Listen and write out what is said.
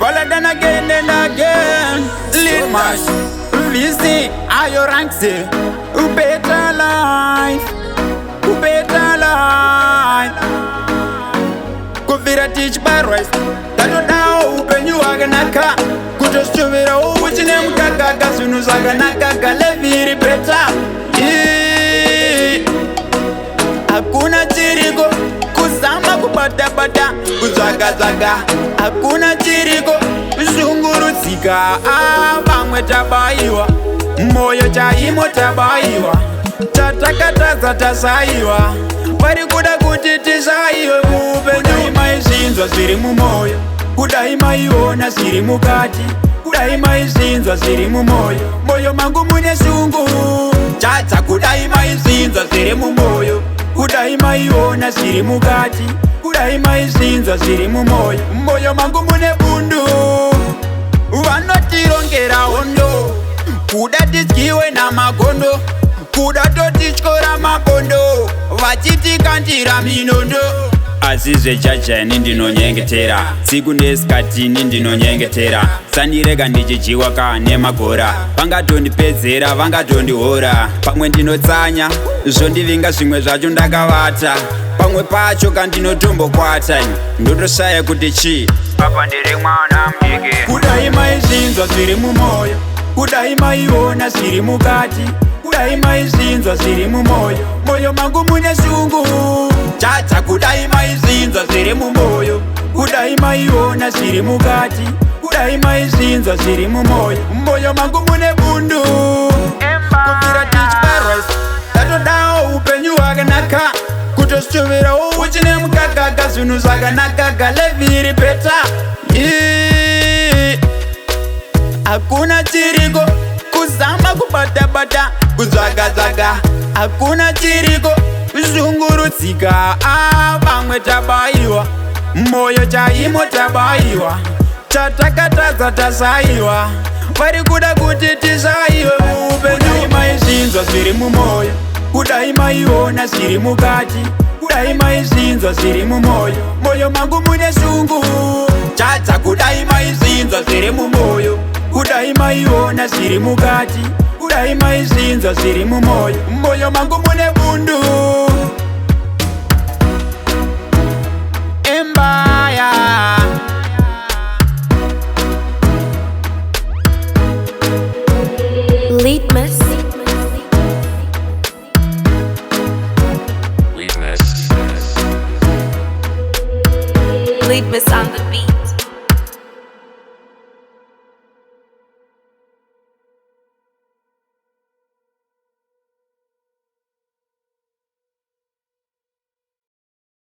Paladin again and again. Litmus, VC, ayo ranks. Better life, better life. Kubvira tichibarwa tatodawo upenyu hwakanaka, kutosvuvirawo uchi nemukakaka, zvinhu zvakanaka, life iri better. Hakuna chiriko, kuzama kubatabata, kutsvaka-tsvaka, hakuna chiriko, shungurudzika. Vamwe tabayiwa moyo chaimo, tabayiwa, tatakatadza, tashayiwa, vari kuda kuti tishayiwe muupenyu. Maizvinzwa zviri mumwoyo, kudai maiona zviri mukati, kudai maizvinzwa zviri mumwoyo, moyo mangu mune shungu chacha. Kudai maizvinzwa zviri mumwoyo, kudai maiona zviri mukati, kudai maizvinzwa zviri mumwoyo, moyo mangu mune bundu. Vanotirongera hondo, kuda tidyiwe namagondo, kuda totityora makondo, vachitikandira minondo. Asi zvechachaini ndinonyengetera tsiku nesikatini, ndinonyengetera sandirega ndichidyiwa ka nemagora. Vangatondipedzera, vangatondihora. Pamwe ndinotsanya zvondivinga, zvimwe zvacho ndakavata, pamwe pacho kandinotombokwata, ndotoshaya kuti chii papa, ndiri mwana mudiki. Kudai maizvinzwa zviri mumwoyo, kudai maiona zviri mukati, kudai maizvinzwa zviri mumwoyo, moyo mangu mune shungu chacha. Kudai maizvinzwa zviri mumwoyo, kudai maiona zviri mukati, kudai maizvinzwa zviri mumwoyo, moyo mangu mune bundu. Kubvira tichibarwa tatodawo upenyu hwakanaka, kutosvuvirawo uchi nemukakaka, zvinhu zvakanaka, life iri better. Hakuna chiriko, kuzama kubatabata, kutsvaka-tsvaka, hakuna chiriko, shungurudzika. Vamwe tabayiwa moyo chaimo, tabayiwa, tatakatadza, tashayiwa, vari kuda kuti tishayiwe muupenyu. Maizvinzwa zviri mumwoyo, kudai maiona zviri mukati, kudai maizvinzwa zviri mumwoyo, moyo mangu mune shungu chacha. Kudai maizvinzwa zviri mumwoyo, kudai maiona zviri mukati, kudai maizvinzwa zviri mumwoyo, moyo mangu mune bundu. Embaya. Litmus. Litmus. Litmus on the beat.